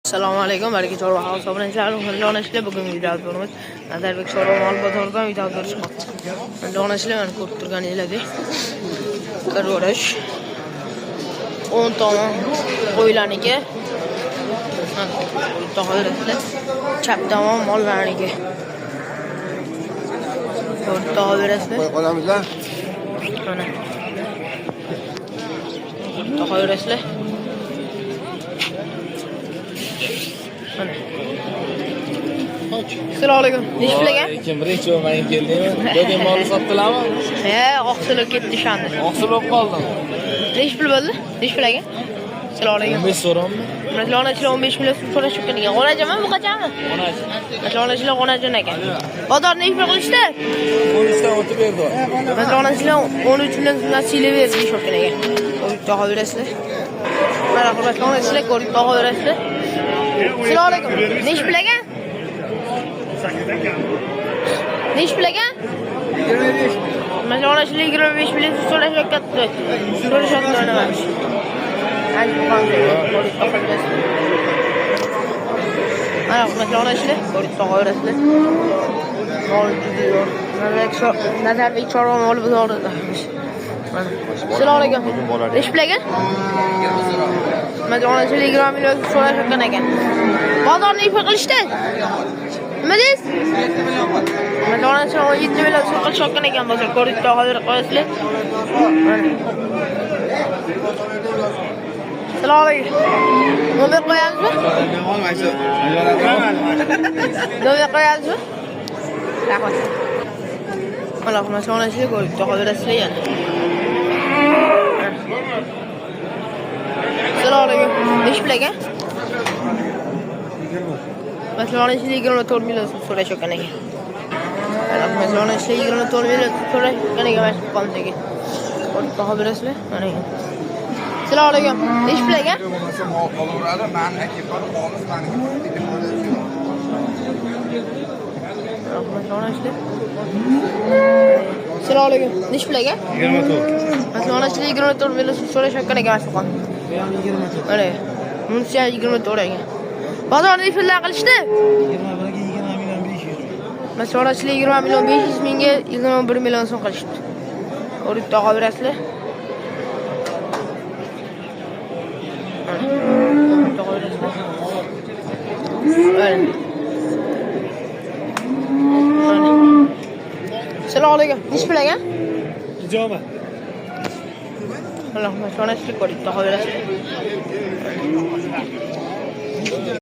Assalomu alaykum, baraka chorva hisoblanishlar, onachilar. Bugungi videomiz Nazarbek chorva mol bozoridan video chiqyapti. Onachilar, mana ko'rib turganingizdek, ko'rish. 10 tomon qo'ylarniki. To'g'ri, chap tomon mollarniki. Ko'rib tog'averasizlar. Qo'y qolamizlar. Mana. Tog'averasizlar. Mana. Assalomu alaykum. Nechi pul ekan? Kim birinchi bo'lib menga keldingmi? Deding molni sotdilarmi? He, oqsil ketdi shandi. Oqsil bo'lib qoldim. Nechi pul bo'ldi? Nechi pul ekan? Assalomu alaykum. 15 so'rammi? Onachilar 15 million so'm so'rashib ekan. Onajonmi bu qachonmi? Onachi. Onachilar onajon ekan. Bozor nechi pul qilishdi? 13 dan o'tib berdi. Onachilar 13 million so'mdan siylab berdi deyishyapgan ekan. Ko'rib tog'averasizlar. Mana hurmatli onachilar, ko'rib tog'averasizlar. Assalomu alaykum. Nechi pul ekan? Nechi pul ekan? 25. Mana onachilar 25 million so'm so'rashyapti. So'rashyapti mana. Ko'rib tog'averasizlar. Mana hurmatli onachilar, ko'rib tog'averasizlar. Mol juda yo'q. Nazarbek chorva mol bozorida. Mana. Assalomu alaykum. Nechi pul ekan? Mana onachilar 20 million so'rashayotgan ekan. Bozor nechi pul qilishdi? Nima deysiz? Mana onachilar 17 million so'm qilishayotgan ekan bozor. Ko'rib tog'averib qo'yasizlar. Mana. Assalomu alaykum. Nomer qo'yamizmi? Nomer qo'yamizmi? Rahmat. Mana hurmatli onachilar, ko'rib tog'averasizlar yana. Assalomu alaykum. Nechi pul ekan? Masalan, onachilar 24 million so'm so'rashayotgan ekan. Mana masalan, onachilar 24 million so'm so'rashayotgan ekan mana shu qo'mdagi. Ko'rib tog'averasizlar. Mana. Assalomu alaykum. Nechi pul ekan? Bo'lmasa mol qolaveradi, mani aka xolis maniki. Rahmat onachilar. Assalomu alaykum. Nechi pul ekan? 24. Masalan, onachilar 24 million so'm so'rashayotgan ekan mana shu qon. Mana. Bunisi ham 24 ekan. Bozor nechi puldan qilishdi? 21 ga 20 million 500. Masalan, onachilar 20 million 500 mingga 21 million so'm qilishdi. Ko'rib tog'averasizlar. Mana. Ko'rib tog'averasizlar. Mana. Mana. Assalomu alaykum. Nechi pul ekan? Ijoma. Allohim, onachilar ko'rib tog'averasizlar.